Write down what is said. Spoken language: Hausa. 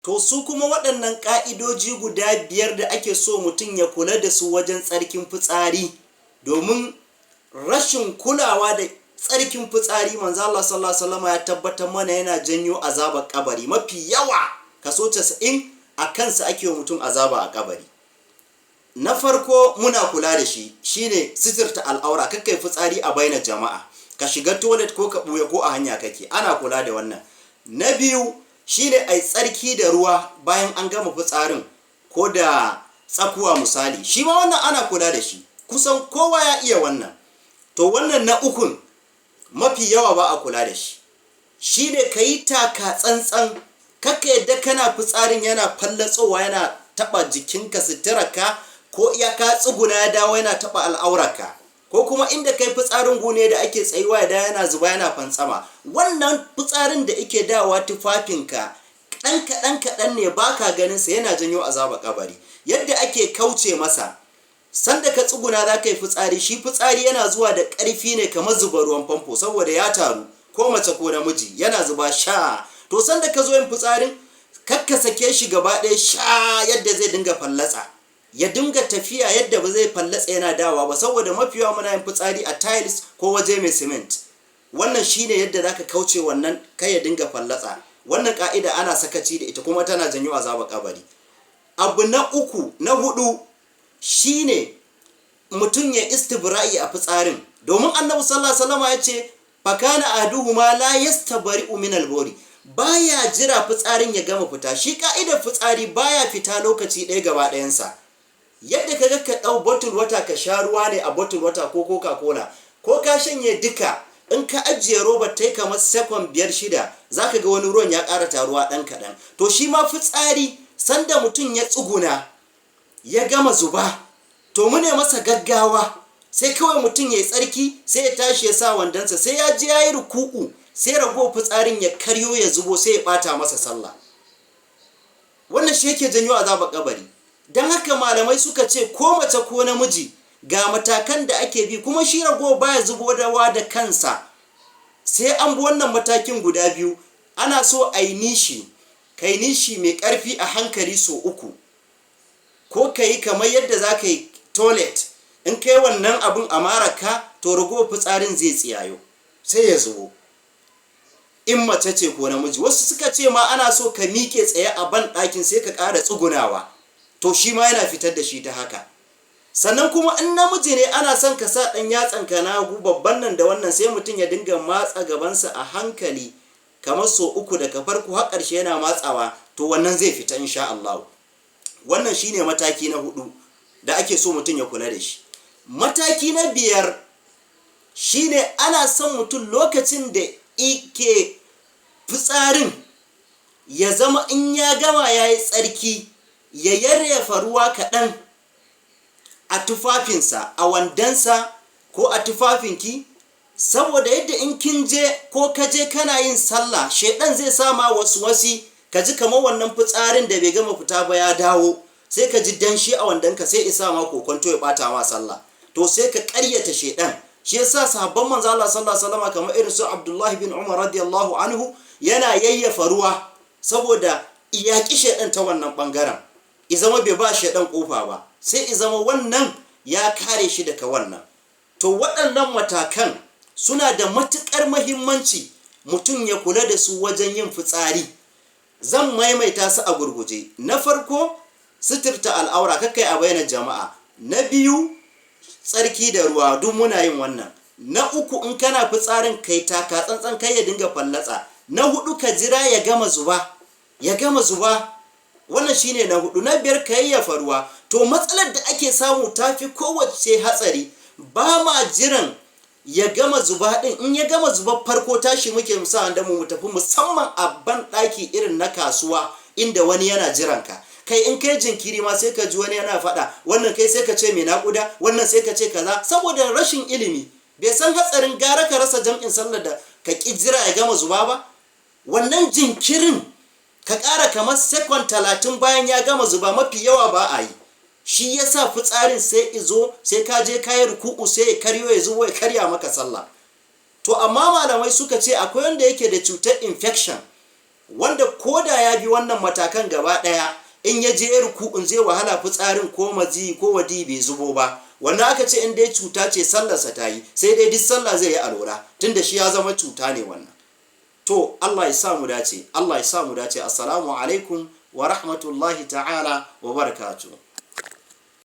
To su kuma waɗannan ƙa'idoji guda 5 da ake so mutum ya kula da su wajen tsarkin fitsari, domin rashin kulawa da tsarkin fitsari, manzo Allah sallallahu alaihi wasallam ya tabbatar mana yana janyo azabar kabari. Mafi yawa kaso 90 a kansa ake wa mutum azaba a kabari. Na farko muna kula da shi shine sitirta al'aura, kakkai fitsari a bainar jama'a, ka shiga toilet ko ka buya ko a hanya kake, ana kula da wannan. Na biyu shine ai tsarki da ruwa bayan an gama fitsarin ko da tsakuwa misali, shi ma wannan ana kula da shi, kusan kowa ya iya wannan. To wannan na ukun mafi yawa ba a kula da shi, shine ka yi taka tsantsan, kakka yadda kana fitsarin yana fallatsowa yana taba jikinka, suturarka, ko iyaka tsuguna ya dawo yana taba al'aurarka, ko kuma inda kai fitsarin gune da ake tsayuwa ya dawo yana zuba yana fantsama. Wannan fitsarin da yake dawowa tufafinka ɗan kaɗan kaɗan ne baka ganin sa, yana janyo azaba kabari. Yadda ake kauce masa, sanda ka tsuguna za ka yi fitsari, shi fitsari yana zuwa da ƙarfi ne kamar zuba ruwan famfo, saboda ya taru, ko mace ko namiji yana zuba sha. To sanda ka zo yin fitsarin, kakka sake shi gaba ɗaya sha yadda zai dinga fallatsa, ya dinga tafiya yadda ba zai fallatsa yana dawa ba, saboda mafi yawa muna yin fitsari a tiles ko waje mai cement. Wannan shine yadda zaka kauce wannan, kai ya dinga fallatsa. Wannan ka'ida ana sakaci da ita kuma tana janyo azaba kabari. Abu na uku, na hudu shine mutum ya istibra'i a fitsarin, domin Annabi sallallahu alaihi wasallam ya ce fakana ahaduhuma la yastabri'u min al-bawli, baya jira fitsarin ya gama fita. Shi ka'idar fitsari baya fita lokaci ɗaya gaba ɗayansa. Yadda kaga ka ɗau bottle water ka sha ruwa ne a bottle water ko Coca Cola, ko ka shanye duka, in ka ajiye robar tai kamar second 5, 6, zaka ga wani ruwan ya ƙara taruwa ɗan kaɗan. To shi ma fitsari, sanda mutum ya tsuguna ya gama zuba, to mune masa gaggawa, sai kawai mutum ya yi tsarki, sai ya tashi ya sa wandonsa, sai ya je ya yi ruku'u, sai rago fitsarin ya karyo ya zubo, sai ya ɓata masa sallah. Wannan shi yake janyo azabar kabari. Don haka malamai suka ce ko mace ko namiji ga matakan da ake bi, kuma shi rago baya zubo dawa da kansa, sai an bi wannan matakin guda 2. Ana so a yi nishi, kai nishi mai ƙarfi a hankali so 3, ko ka yi kamar yadda za ka yi toilet. In kai wannan abin a maraka, to rago fitsarin zai tsiyayo sai ya zubo, in mace ce ko namiji. Wasu suka ce ma ana so ka miƙe tsaye a ban ɗakin sai ka ƙara tsugunawa, to shi ma yana fitar da shi ta haka. Sannan kuma in namiji ne, ana son ka sa ɗan yatsanka na hagu babban nan da wannan, sai mutum ya dinga matsa gabansa a hankali kamar so 3 daga farko har ƙarshe yana matsawa, to wannan zai fita insha Allah. Wannan shine mataki na 4 da ake so mutum ya kula da shi. Mataki na 5 shine ana son mutum lokacin da ike fitsarin ya zama in ya gama ya yi tsarki, ya yaryafa ruwa kaɗan a tufafinsa, a wandonsa ko a tufafinki, saboda yadda in kin je ko ka je kana yin sallah, shedan zai sama wasu wasi, ka ji kamar wannan fitsarin da bai gama fita ba ya dawo, sai ka ji danshi a wandonka, sai isa ma kokonto ya bata ma sallah. To sai ka ƙaryata shedan. Shi yasa sahabban manzo Allah sallallahu alaihi wasallam kamar irin su Abdullahi bin Umar radiyallahu anhu yana yayyafa ruwa saboda iyaki shedan ta wannan bangaren, i zama bai ba shedan kofa ba, sai i zama wannan ya kare shi daga wannan. To waɗannan matakan suna da matuƙar muhimmanci mutum ya kula da su wajen yin fitsari. Zan maimaita su a gurguje. Na farko, suturta al'aura, kakkai a bainar jama'a. Na biyu, tsarki da ruwa, duk muna yin wannan. Na uku, in kana fitsarin kai taka tsantsan kai ya dinga fallatsa. Na hudu, ka jira ya gama zuba, ya gama zuba, wannan shine na hudu. Na biyar, ka yayyafa ruwa. To matsalar da ake samu tafi kowace hatsari, ba ma jiran ya gama zuba din. In ya gama zuba farko, tashi muke musa da mu tafi, musamman a ban daki irin na kasuwa inda wani yana jiran ka. Kai in kai jinkiri ma sai ka ji wani yana faɗa, wannan kai sai ka ce mai naƙuda, wannan sai ka ce kaza, saboda rashin ilimi, bai san hatsarin gara ka rasa jam'in sallar da ka ƙi jira ya gama zuba ba. Wannan jinkirin ka ƙara kamar second 30 bayan ya gama zuba, mafi yawa ba a yi. Shi yasa fitsarin sai izo, sai ka je kayi ruku'u sai ya karyo ya zubo ya karya maka sallah. To amma malamai suka ce akwai wanda yake da cutar infection. Wanda koda ya bi wannan matakan gaba ɗaya, in ya je ruku'un zai wahala fitsarin ko mazi ko wadi bai zubo ba. Wannan aka ce in dai cuta ce, sallarsa ta yi, sai dai duk sallah zai yi alwala, tunda shi ya zama cuta ne wannan. To, Allah ya sa mu dace, Allah ya sa mu dace. Assalamu alaikum wa rahmatullahi ta'ala wa barakatuh.